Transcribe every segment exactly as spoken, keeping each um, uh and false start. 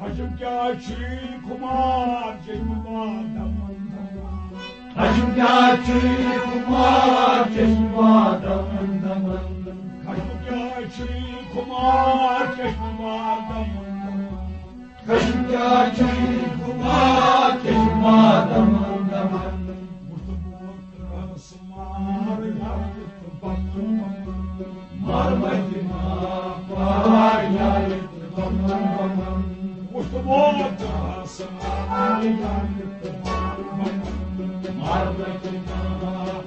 خشم کیا چھی خمار چشمہ دمن دمن۔ خشم کیا چھی خمار چشمہ دمن دمن۔ خشم کیا چھی خمار چشمہ دمن دمن۔ خشم کیا چھی خمار چشمہ دمن دمن۔ مار یار بمن بمن۔ مار مجمع پار یار بمن بمن۔ وُچھ ووت آسمان یار بمن بمن۔ مار مجمع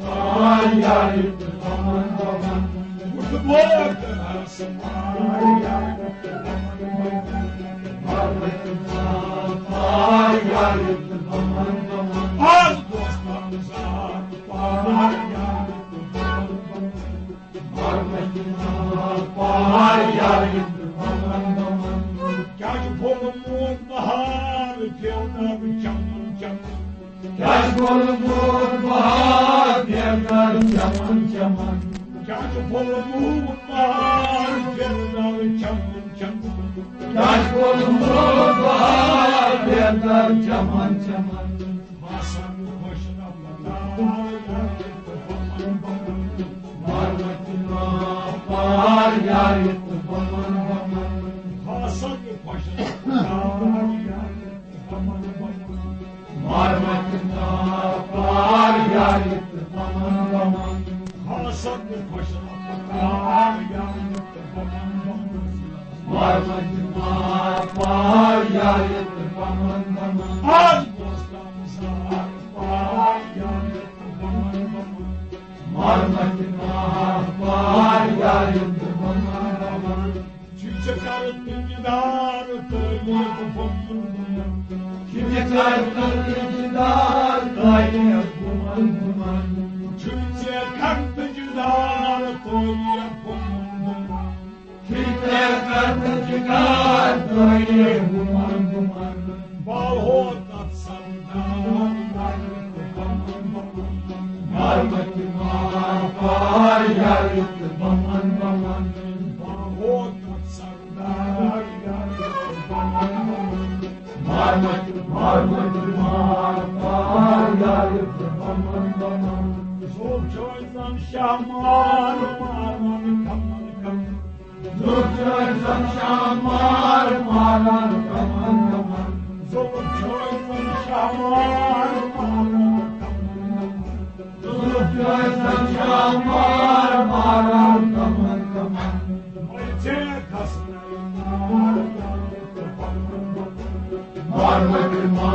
پار یار بمن بمن۔ وُچھ ووت آسمان یار بمن بمن۔ مار مجمع پار یار بمن بمن۔ آز دوستان زار پار یار بمن بمن۔ مار مجمع پار یار بمن بمن۔ کیٛاہ چھُ پھوٚلمُت بہار پھیرناو چمن چمن۔ کیٛاہ چھُ پھوٚلمُت بہار پھیرناو چمن چمن۔ کیٛاہ چھُ پھوٚلمُت بہار پھیرناو چمن چمن۔ کیٛاہ چھُ پھوٚلمُت بہار پھیرناو چمن چمن۔ آسان خۄش رفتار یار بمن بمن۔ مار مجمع پار یار بمن بمن۔ آسان خۄش رفتار یار بمن بمن۔ مار مجمع پار یار بمن بمن۔ آسان خۄش رفتار یار بمن بمن۔ مار مجمع پار یار بمن بمن۔ آز دوستان زار پار یار بمن بمن۔ مار مجمع پار یار بمن بمن۔ چھِ ژےٚ کرٕ تہٕ دیدار تعریف بمن بمن۔ چھِ ژےٚ کرٕ تہٕ دیدار تعریف بمن بمن۔ چھِ ژےٚ کرٕ تہٕ دیدار تعریف بمن بمن۔ چھِ ژےٚ کرٕ تہٕ دیدار تعریف بمن بمن۔ باہو تتھ سردار یار بمن بمن۔ مار مجمع پار یار بمن بمن۔ باہو تتھ سردار یار بمن بمن۔ مار مجمع پار یار بمن بمن۔ زوٗ چھُ زن شاہ مار ماران کمن کمن۔ زوٗ چھُ زن شاہ مار ماران کمن کمن۔ زوٗ چھُ زن شاہ مار ماران کمن کمن۔ زوٗ چھُ زن شاہ مار ماران کمن کمن۔ مر ژےٚ کھسنَے نار یار بمن بمن۔ مار مجمع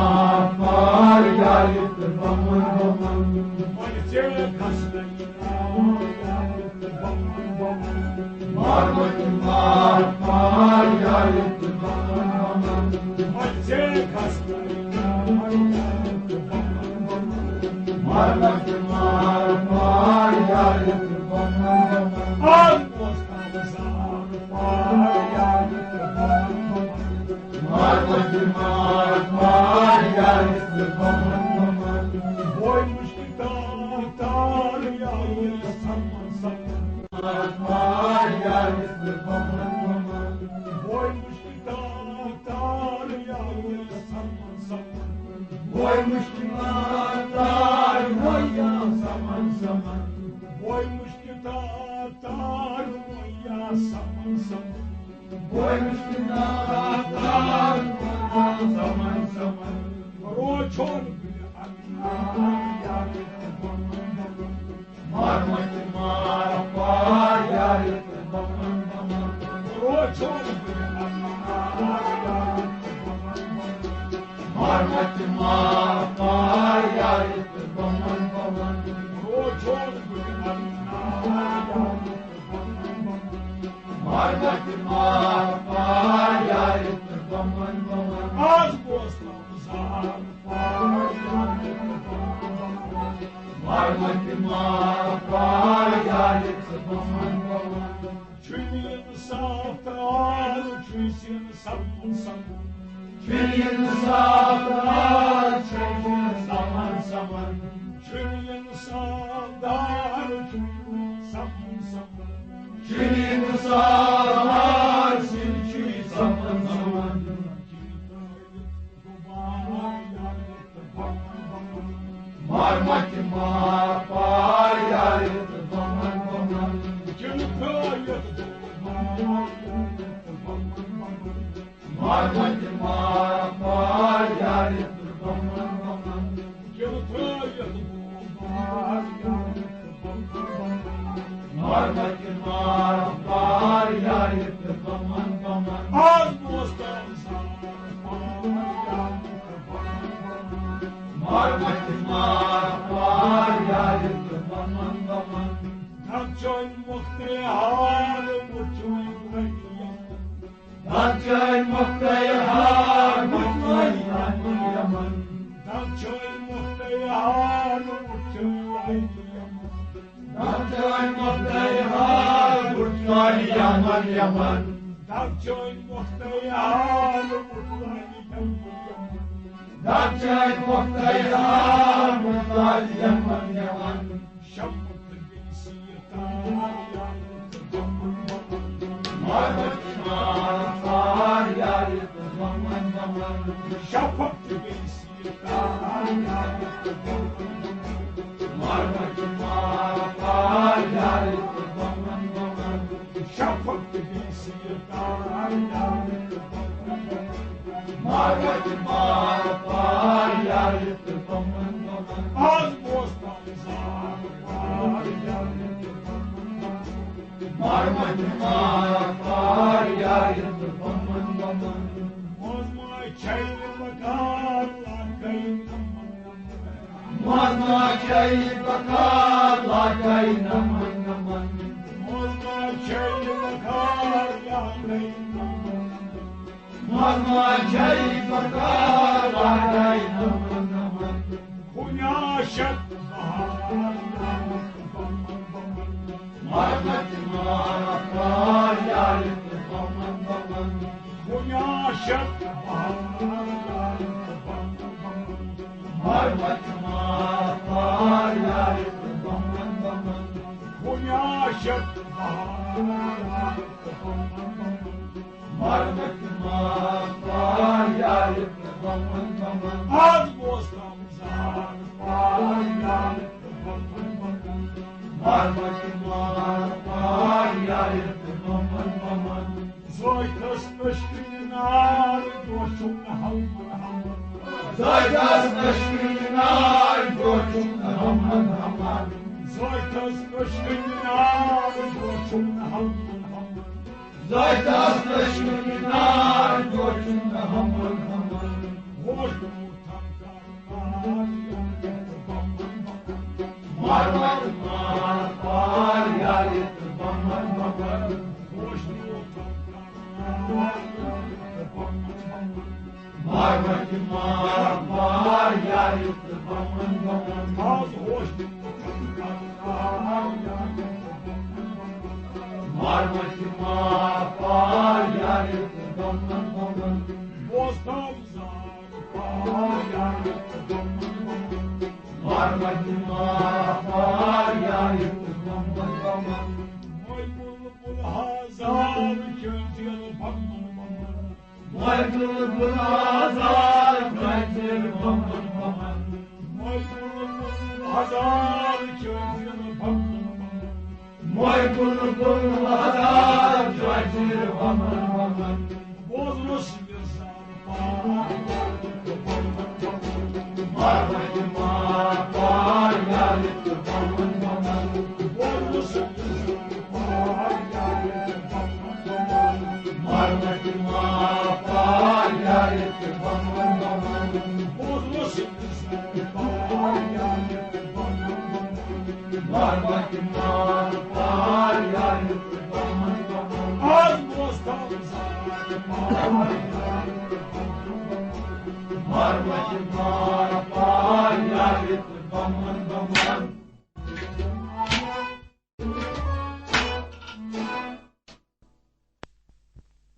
پار یار بمن بمن۔ مر ژےٚ کھسنَے نار یار بمن بمن۔ مار مجمع پار یار بمن بمن۔ مر ژےٚ کھسنَے نار یار بمن بمن۔ مار مجمع پار یار بمن بمن۔ آز دوستان زار پار یار بمن بمن۔ مار مجمع پار یار بمن بمن۔ بوے مشکل تار تار یار سمن سمن۔ پار یار بمن بمن۔ بوے مشکل تار تار یار سمن سمن۔ بوے مشکل تار تار یار سمن سمن۔ بوے مشکل تار تار یار سمن سمن۔ بوے مشکل تار تار یار سمن سمن۔ روچھون مار مجمع پار یار بمن بمن۔ روچھون مار مجمع پار یار بمن بمن۔ روچھون مار مجمع پار یار بمن بمن۔ آز بوزناو زار پار یار بمن بمن۔ پرمتہِ ما پار یارِ تہٕ بمن بمن۔ چھُنہٕ انصاف تہٕ آز چھُے سِن سپُن سپُن۔ چھُنہٕ انصاف تہٕ آز چھُے سِن سپُن سپُن۔ چھُنہٕ انصاف دار چھُے سپُن سپُن۔ چھُنہٕ انصاف دار سِن چھُے سپُن سپُن۔ پرمتہِ ما پار یارِ تہٕ بمن بمن۔ مرمتہِ ما پار یارِ تہٕ بمن بمن۔ مرمتہِ ما پار یارِ تہٕ بمن بمن۔ آز بوز تام سان۔ مرمتہِ ما پار یارِ تہٕ بمن بمن۔ دَپ چٲنۍ مۄختٕے حال وٕچھُن وۄنۍ یَمن۔ دَپ چٲنۍ مۄختٕے حال وٕچھُن وۄنۍ یَمن۔ دَپ چٲنۍ مۄختٕے حال وٕچھُن وۄنۍ یَمن۔ دَپ چٲنۍ مۄختٕے حال وٕچھُن وۄنۍ یَمن یَمن۔ دَپ چٲنۍ مۄختٕے حال وٕچھُن وۄنۍ یَمن۔ دَپ چٲنۍ مۄختٕے حال وٕچھُن وۄنۍ یَمن یَمن۔ شفقت بیسی تار یارِ تہٕ بمن بمن۔ مرمتہِ ما پار یارِ تہٕ بمن بمن۔ شفقت بیسی تار یارِ تہٕ بمن بمن۔ مرمتہِ ما پار یارِ تہٕ بمن بمن۔ شفقت بیسی تار یارِ تہٕ بمن بمن۔ مرمتہِ ما پار یارِ تہٕ بمن بمن۔ آز بوز تام زار پار یارِ تہٕ بمن بمن۔ مرمتہِ ما پار یارِ تہٕ بمن بمن۔ منٛز ما چھے بکار لاگے نمن نمن۔ منٛز ما چھے بکار لاگے نمن نمن۔ منٛز ما چھے بکار لاگے نمن نمن۔ منٛز ما چھے بکار لاگے نمن نمن۔ خونیا شک بہار یارِ تہٕ بمن بمن۔ مرمتہِ ما پار یارِ تہٕ بمن بمن۔ خونیا شک بہار یارِ تہٕ بمن بمن۔ مرمتہِ ما پار یارِ تہٕ بمن بمن۔ خونیا شک بہار یارِ تہٕ بمن بمن۔ مرمتہِ ما پار یارِ تہٕ بمن بمن۔ آز بوز تام زار پار یارِ تہٕ بمن بمن۔ مرمتہِ ما پار یارِ تہٕ بمن بمن۔ زٲتھس پٔشکِنۍ نار دۄہ چھُم نہٕ ہمن ہمن۔ زٲتھس پٔشکِنۍ نار دۄہ چھُم نہٕ ہمن ہمن۔ زٲتھس پٔشکِنۍ نار دۄہ چھُم نہٕ ہمن ہمن۔ زٲتھس پٔشکِنۍ نار دۄہ چھُم نہٕ ہمن ہمن۔ ہوش دوٗر تھم کر پار یارِ تہٕ بمن بمن۔ مرمتہِ ما پار یارِ تہٕ بمن بمن۔ ہوش دوٗر تھم کر پار یارِ تہٕ بمن بمن۔ مرمتہِ ما پار یارِ تہٕ بمن بمن۔ آز ہوش دوٗر تھم کر پار یارِ تہٕ بمن بمن۔ مرمتہِ ما پار یارِ تہٕ بمن بمن۔ بوز تام زار پار یارِ تہٕ بمن بمن۔ مرمتہِ ما پار یارِ تہٕ بمن بمن۔ مۄے بُلبُل ہزار چٲنۍ دِل بمن بمن۔ مۄے بُلبُل ہزار چٲنۍ دِل بمن بمن۔ مۄے بُلبُل ہزار چٲنۍ دِل بمن بمن۔ مۄے بُلبُل ہزار چٲنۍ دِل بمن بمن۔ بوزنس مرمتہِ ما پار یارِ تہٕ بمن بمن۔ مرمتہِ ما پار یارِ تہٕ بمن بمن۔ مرمتہِ ما پار یارِ تہٕ بمن بمن۔ آز بوز تام زار پار یارِ تہٕ بمن بمن۔ مرمتہِ ما پار یارِ تہٕ بمن بمن۔